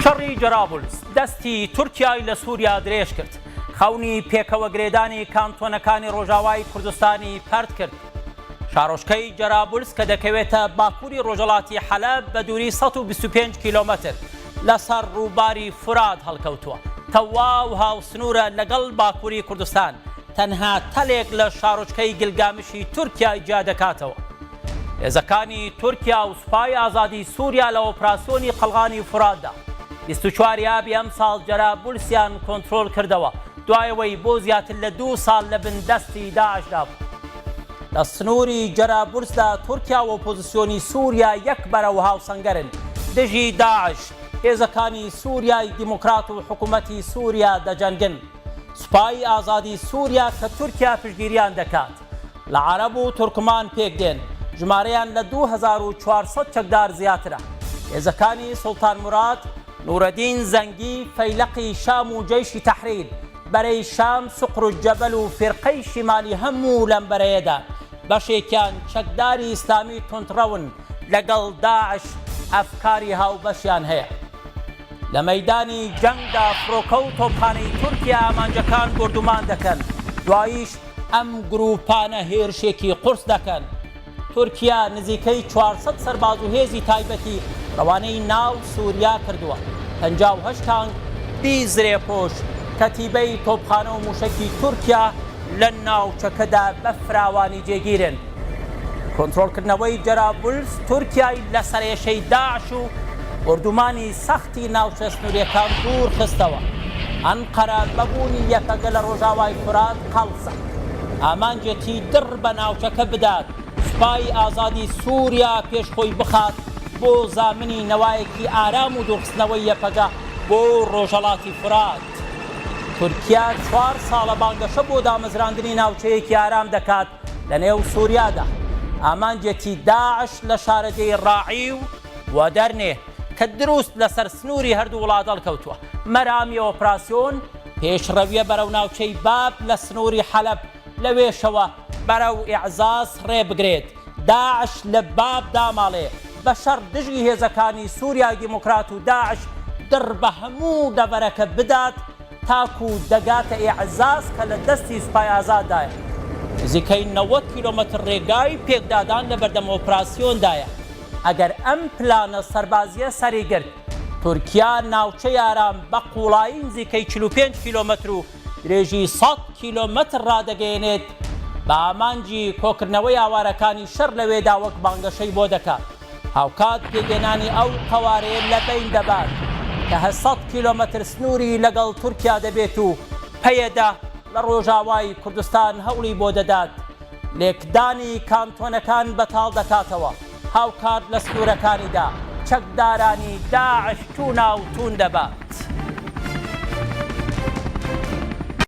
شەڕی جەرابلس دەستی تورکیای لە سووریا درێژ کرد، خەونی پێکەوەگرێدانی کانتۆنەکانی ڕۆژاوای کوردستانی پەرت کرد. شارۆچکەی جەرابلس کە دەکەوێتە باکووری ڕۆژهەڵاتی حەلەب بە دووری 125 کیلۆمەتر لەسەر ڕووباری فورات هەڵکەوتووە، تەواو هاوسنوورە لەگەڵ باکووری کوردستان، تەنها تەلێک لە شارۆچکەی گلگامشی تورکیای جیا دەکاتەوە. هێزەکانی تورکیا و سوپای ئازادی سوریا لە ئۆپراسیۆنی قەڵغانی فوراتدا 24 ی ئابی ئەمساڵ جەرابولسیان کۆنترۆل کردەوە، دوای ئەوەی بۆ زیاتر لە دوو ساڵ لە بن دەستی داعشدا بوو. لە سنووری جەرابولسدا تورکیا و ئۆپۆزسیۆنی سوریا یەک بەرە و هاوسەنگەرن دژی داعش، هێزەکانی سوریای دیموکرات و حکومەتی سوریا دەجەنگن. سوپای ئازادی سوریا کە تورکیا پشتگیریان دەکات لە عەرەب و تورکمان پێکدێن، ژمارەیان لە 2400 چەکدار زیاترە. هێزەکانی سوڵتان موراد، نورەدین زەنگی، فەیلەقی شام و جەیشی تەحریر، بەرەی شام، سقرالجەبەل و فیرقەی شیمالی هەموو لەم بەرەیەدان. بەشێکیان چەکداری ئیسلامی توندڕەون، لەگەڵ داعش ئەفکاری هاوبەشیان هەیە. لە مەیدانی جەنگدا فڕۆکە و تۆپخانەی تورکیا ئامانجەکان بۆردومان دەکەن، دواییش ئەم گرووپانە هێرشێکی قورس دەکەن. تورکیا نزیکەی 400 سەرباز و هێزی تایبەتی رەوانەی ناو سوریا کردووە، 58 تانک، 20 زرێپۆش، کەتیبەی تۆپخانە و مووشەکی تورکیا لە ناوچەکەدا بە فراوانی جێگیرن. کۆنترۆڵکردنەوەی جەرابلس تورکیای لە سەرئێشەی داعش و بۆردومانی سەختی ناوچە سنوورییەکان دوور خستەوە. ئەنقەرە بە بوونی یەپەگە لە ڕۆژاوای فورات قەڵسە. ئامانجێتی دڕ بە ناوچەکە بدات، سوپای ئازادی سووریا پێش خۆی بخات بۆ زامنی نەوایەکی ئارام و دوورخستنەوەی یەپەگە بۆ ڕۆژهەڵاتی فورات. تورکیا چوار ساڵە بانگەشە بۆ دامەزراندنی ناوچەیەکی ئارام دەکات لەنێو سووریادا. ئامانجێتی داعش لە شارەدێی ڕاعی و وەدەرنێ کە دروست لەسەر سنووری هەردوو وڵات هەڵکەوتووە. مەرامی ئۆپراسیۆن پێشڕەویە بەرەو ناوچەی باب لە سنووری حەلەب، لەوێشەوە بەرەو ئیعزاز ڕێ بگرێت. داعش لە باب داماڵێ بە شەڕ دژی هێزەکانی سووریای دیموکرات و داعش دڕ بە هەموو دەڤەرەکە بدات تاکو دەگاتە ئیعزاز کە لە دەستی سوپای ئازاددایە. نزیکەی 90 کیلۆمەتر ڕێگای پێکدادان لەبەردەم ئۆپراسیۆندایە. ئەگەر ئەم پلانە سەربازییە سەری گرت، تورکیا ناوچەی ئارام بە قووڵایی نزیکەی 45 کیلۆمەتر و درێژی 100 کیلۆمەتر ڕادەگەیەنێت، بە ئامانجی کۆکردنەوەی ئاوارەکانی شەڕ لەوێدا وەک بانگەشەی بۆ دەکات، هاوکات پێکهێنانی ئەو قەوارەیە لەبەین دەبات کە 800 کیلۆمەتر سنووری لەگەڵ تورکیا دەبێت و پەیەدە لە ڕۆژاوای کوردستان هەوڵی بۆ دەدات لێکدانی کانتۆنەکان بەتاڵ دەکاتەوە، هاوکات لە سنوورەکانیدا چەکدارانی داعش تووناوتوون دەبات.